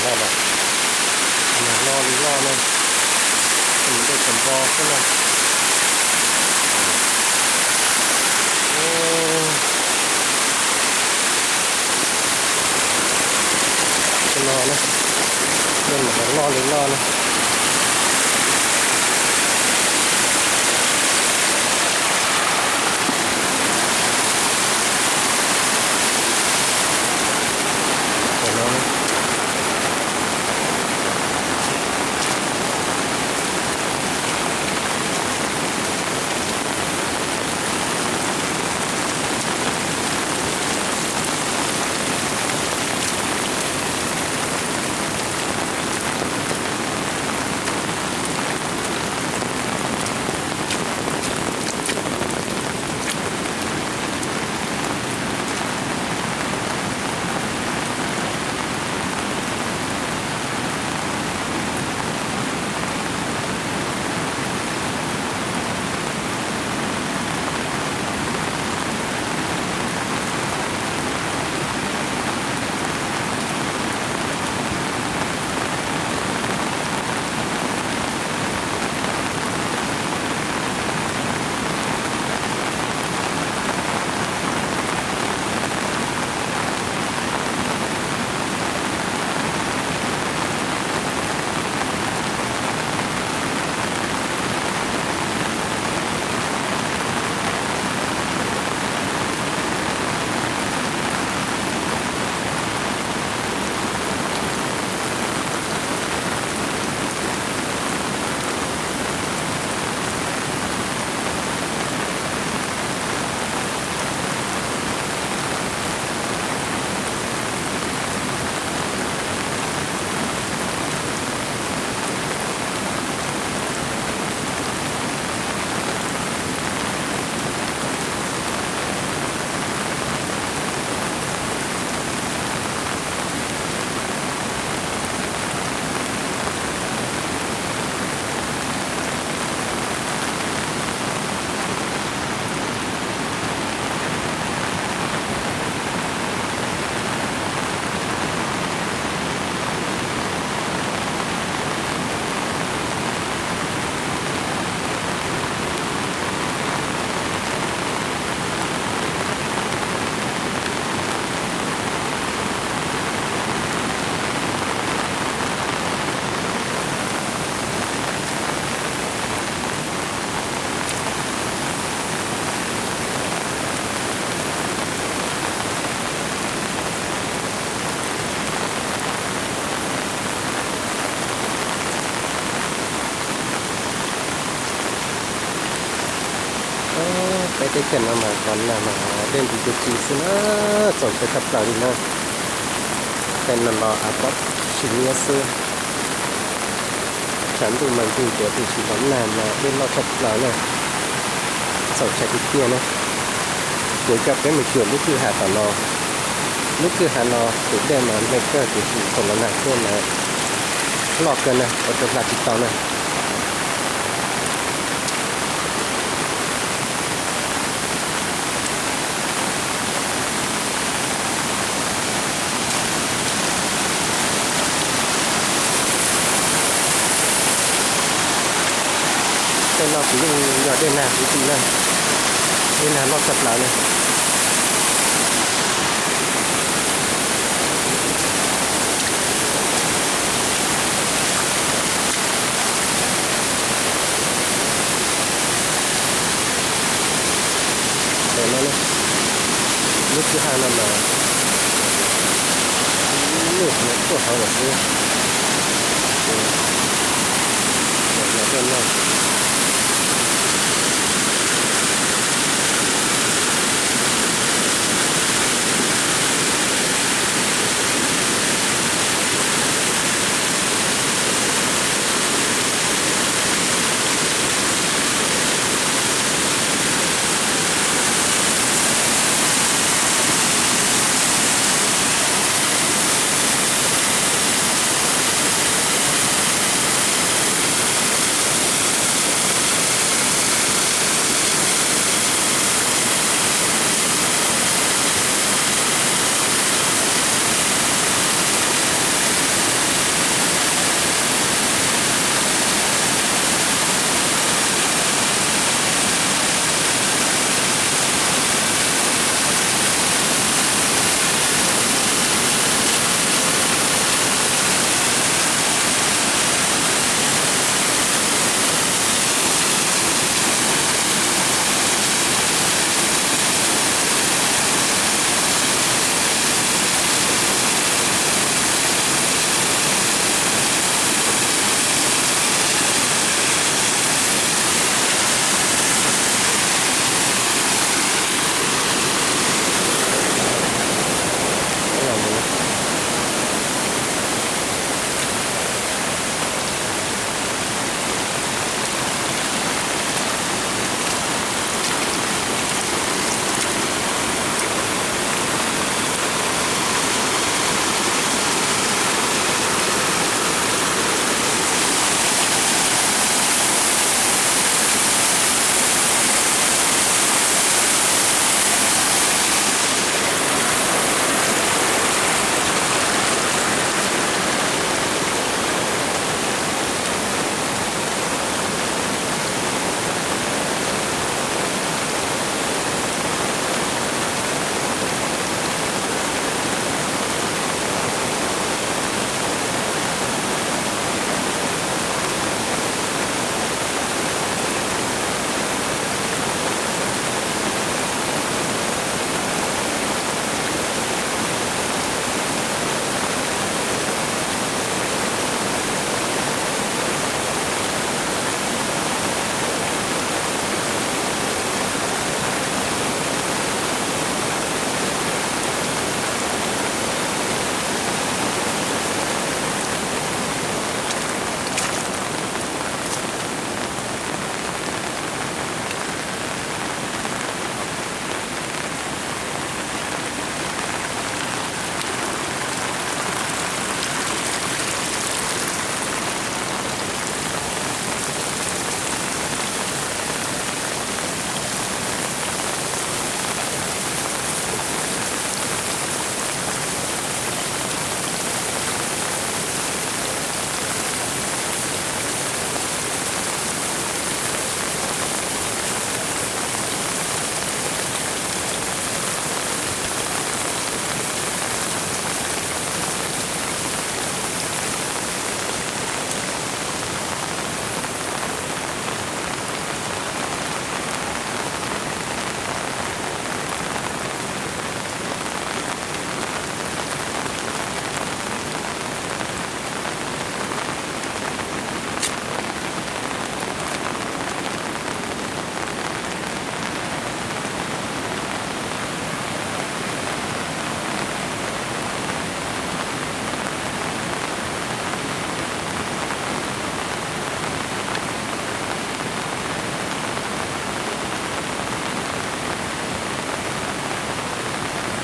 no na, loj li loj na, dej tsaus npo xwb na. Cov no na, dej mas loj li loj na. Peb teb chaws no mas thaum nag mas dej nti dua ci xwb na, txaus ntshai tshaj plaws li na. Tej no los av pob tsis niab xwb. Tshav ntuj mas nkeeg tias tiam sis thaum nag mas dej loj tshaj plaws na, txaus ntshai tiag tiag na. Kuv coj peb mus cuag lub kwj ha tom no. Lub kwj ha no tus dej mas hle kawg tiam sis thaum los nag thiab mas loj kawg na, ua rau hla tsis tau na. Tej no kuv yeej yog dej nag kwv tij na, dej nag loj tshaj plaws na. Ntawm no, lub kwj ha no mas tuaj hauv lawm xwb. Yog dej no.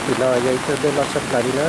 Tim no yog ib tug dej loj tshaj plaws li na.